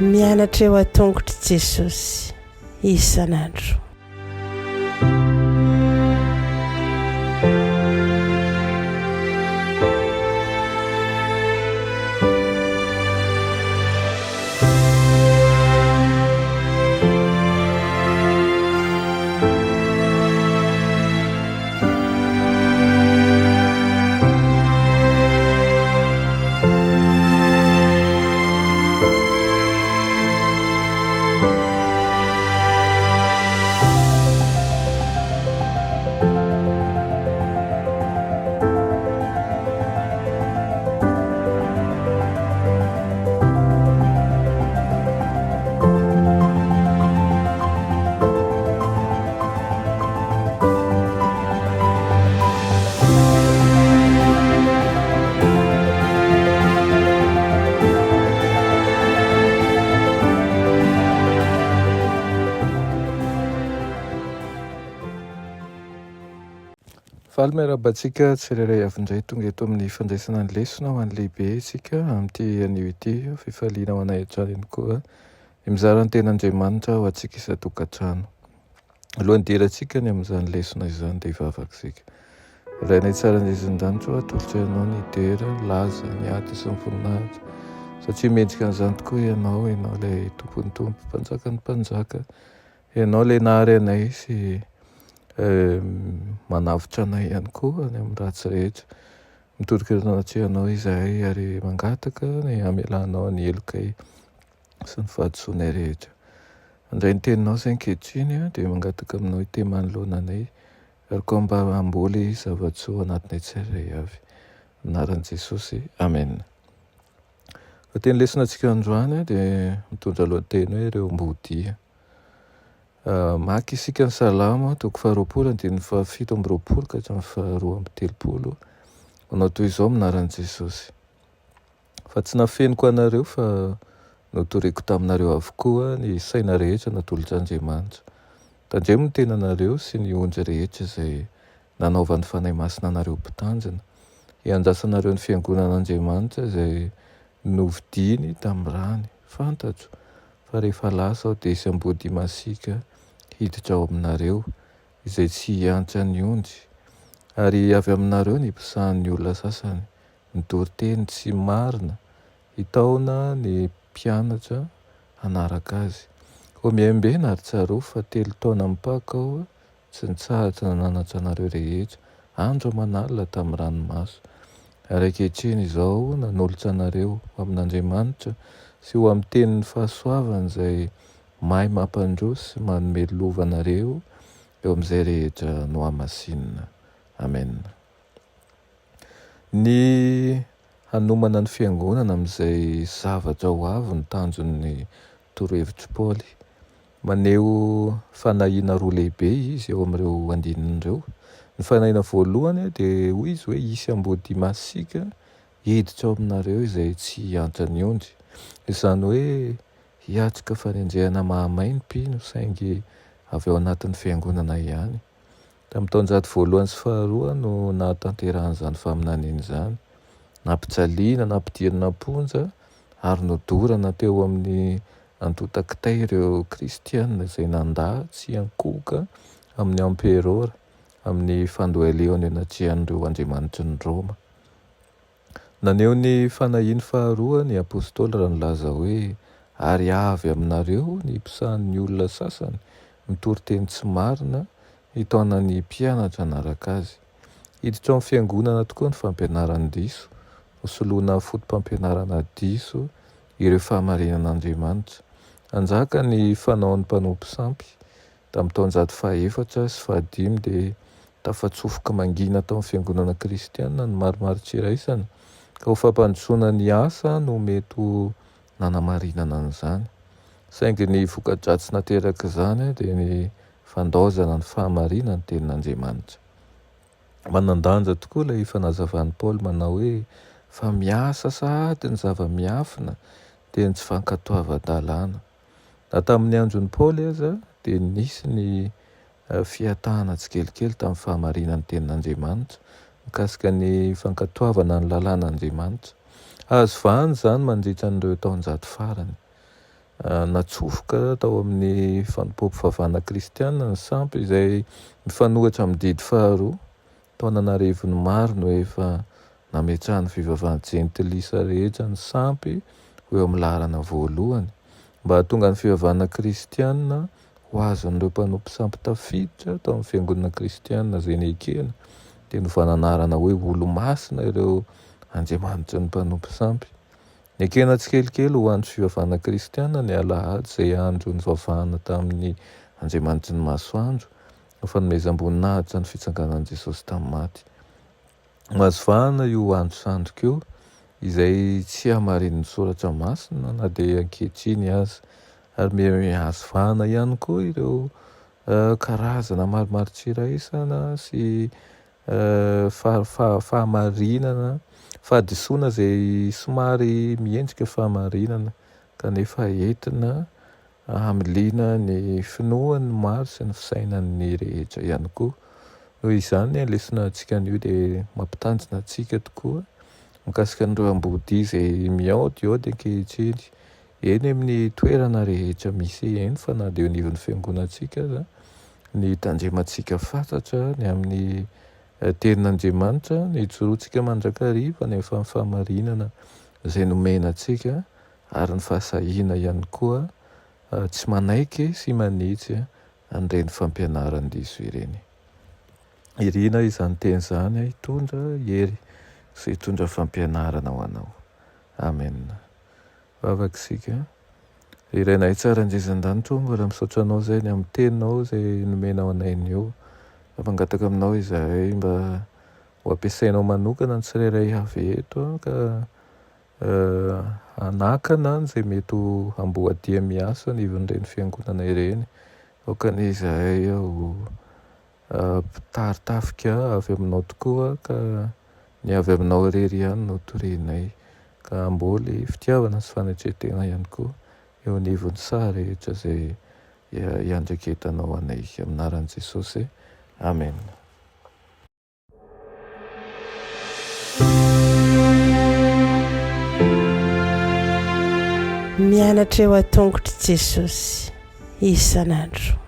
Mianatra eo an-tongotr'i Jesosy isan'andro. Faly miarahaba antsika tsirairay avy indray tonga eto amin'ny fandraisana ny lesona ho an'ny lehibe isika amin'ity anio ity. Fifaliana ho anay hatrany ihany koa ny mizara ny tenin'Andriamanitra ho antsika isan-tokantrano. Alohan'ny hidirantsika ny amin'izany lesona izany dia hivavaka isika. Rainay tsara indrindra any an-danitra ô, atolotray Anao ny dera, ny laza, ny ady sy ny voninahitra, satria mendrika an'izany tokoa Ianao, Ianao ilay Tompon'ny Tompo, Mpanjakan'ny Mpanjaka, Ianao ilay nahary anay sy manavotra anay ihany koa any amin'ny ratsy rehetra. Mitodika eto anatrehanao izahay ary mangataka ny hamelanao ny helokay. sy ny fahadisoanay rehetra. Handray ny teninao izay ankehitriny dia mangataka aminao hiteny manoloana anay ary koa mba hamboly zava-tsoa ao anatinay tsirairay avy. Amin'ny anaran'i Jesosy, Amen. Ny teny lesona antsika androany dia mitondra lohateny hoe ireo ambodia. Maka isika ny Salamo toko faharoapolo andininy fahafito amby roapolo ka hatramin'ny faharoa amby telopolo. Manao toy izao amin'ny anaran'i Jesosy. Fa tsy nafeniko anareo fa notoriko taminareo avokoa ny saina rehetra natolotr'Andriamanitra. Tandremo ny tenanareo sy ny ondry rehetra izay nanaovan'ny Fanahy Masina anareo mpitandrina, hiandrasanareo ny fiangonan'Andriamanitra izay novidiany tamin'ny rany. Fantatro fa rehefa lasa aho dia hisy amboadia masiaka hiditra ao aminareo, izay tsy hiantra ny ondry, ary avy aminareo ny hiposahan'ny olona sasany, Mitory teny tsy marina hitaona ny mpianatra hanaraka azy. Koa miambena ary tsarovy fa telo taona mipaka aho tsy nitsahatra nananatra anareo rehetra andro aman'alina tamin'ny ranomaso. Ary ankehitriny izao nanolotra anareo ho amin'Andriamanitra sy ho amin'ny tenin'ny fahasoavany izay mahay mampandroso sy manome lova anareo eo amin'izay rehetra nohamasinina. Amena. Ny hanomana ny Fiangonana amin'izay zavatra ho avy no tanjon'ny torohevitr'i Paoly. Maneho fanahiana roa lehibe izy eo amin'ireo andininy ireo. Ny fanahiana voalohany dia hoy izy hoe hisy amboadia masiaka hiditra ao aminareo izay tsy hiantra ny ondry. Izany hoe hiatrika fanenjehana mahamay ny mpino saingy avy ao anatin'ny Fiangonana ihany. Tamin'ny taonjato voalohany sy faharoa no nahatanterahan'izany faminaniana izany. Nampijaliana, nampidirina am-ponja, ary nodorana teo amin'ny antontan-kitay ireo Kristiana izay nandà tsy hiankohoka amin'ny emperora, amin'ny fandohalehany eo anatrehan'ireo andriamanitry ny Roma. Naneho ny fanahiany faharoa ny apostoly raha nilaza hoe, Ary avy aminareo ny mpisahan'ny olona sasany mitory teny tsy marina hitaona ny mpianatra hanaraka azy. Hiditra ao amin'ny fiangonana tokoa ny fampianaran-diso, hosoloana fotopampianarana diso ireo fahamarinan'Andriamanitra. Hanjaka ny fanaon'ny mpanompo sampy, Tamin'ny taonjato fahaefatra sy fahadimy dia tafatsofoka mangina tao amin'ny fiangonana kristiana ny marimaritra iraisana, ka ho fampandrosoana ny asa no mety ho nanamarinana an'izany. Saingy ny voka-dratsy naterak'izany dia ny fandaozana ny fahamarinan'ny Tenin'Andriamanitra. Manan-danja tokoa ilay fanazavan'i Paoly manao hoe, Fa miasa sahady ny zava-miafina, dia ny tsy fankatoavan-dalàna. Na tamin'ny andron'i Paoly aza dia nisy ny fihatahana tsikelikely tamin'ny fahamarinan'ny Tenin'Andriamanitra mikasika ny fankatoavana ny lalàn'Andriamanitra. Azo vahana izany mandritra an'ireo taonjato farany. Natsofoka tao amin'ny fanompoam-pivavahana kristiana ny sampy izay mifanohitra amin'ny didy faharoa. Taona an'arivony maro no efa nametrahan'ny fivavahan'ny jentilisa rehetra ny sampy ho eo amin'ny laharana voalohany. Mba hahatonga ny fivavahana kristiana ho azon'ireo mpanompo sampy tafiditra tao amin'ny fiangonana kristiana izay nekena, dia novana anarana hoe olo-masina ireo andriamanitry ny mpanompo sampy. Nekena tsikelikely ho andro fivavahana kristiana ny alahady izay andro nivavahana tamin'ny andriamanitry ny masoandro, ho fanomezam-boninahitra ny fitsanganan'i Jesosy tamin'ny maty. Mahazo vahana io andro sandoka io, izay tsy hamarinin'ny Soratra Masina na dia ankehitriny aza, ary miha-mihazo vahana ihany koa ireo karazana maromaro tsy iraisana sy Fahamarinana, fahadisoana izay somary miendrika fahamarinana kanefa entina hamiliana ny finoan'ny maro sy ny fisainan'ny rehetra ihany koa. Noho izany ny lesona antsika anio dia mampitandrina antsika tokoa mikasika an'ireo ambodia izay mihaodihaody ankehitriny eny amin'ny toerana rehetra misy eny fa na dia eo anivon'ny fiangonantsika aza ny hitandremantsika fatratra ny amin'ny tenin'Andriamanitra, ny hijoroantsika mandrakariva ny amin'ny fahamarinana izay nomena antsika ary ny fahasahiana ihany koa tsy manaiky sy manitsy an'ireny fampianaran-diso ireny. Irina izany teny izany hitondra hery sy hitondra fampianarana ho anao. Amen. Vavaka isika. Ry Rainay tsara indrindra an-danitra ô, mbola misaotra Anao izahay ny amin'ny Teninao izay nomenao anay anio. Mangataka Aminao izahay mba ho ampiasainao manokana ny tsirairay avy eto ka hanakana an'izay mety ho amboadia miasa anivon'ireny fiangonana ireny. Aoka anie izahay ho Mpitari-tafika avy aminao tokoa ka ny avy aminao irery ihany no torianay ka hamboly fitiavana sy fanetren-tena ihany koa eo anivon'ny saha rehetra izay iandraiketanao anay. Amin'ny anaran'i Jesosy. Amen. Mianatra eo an-tongotr'i Jesosy isan'andro.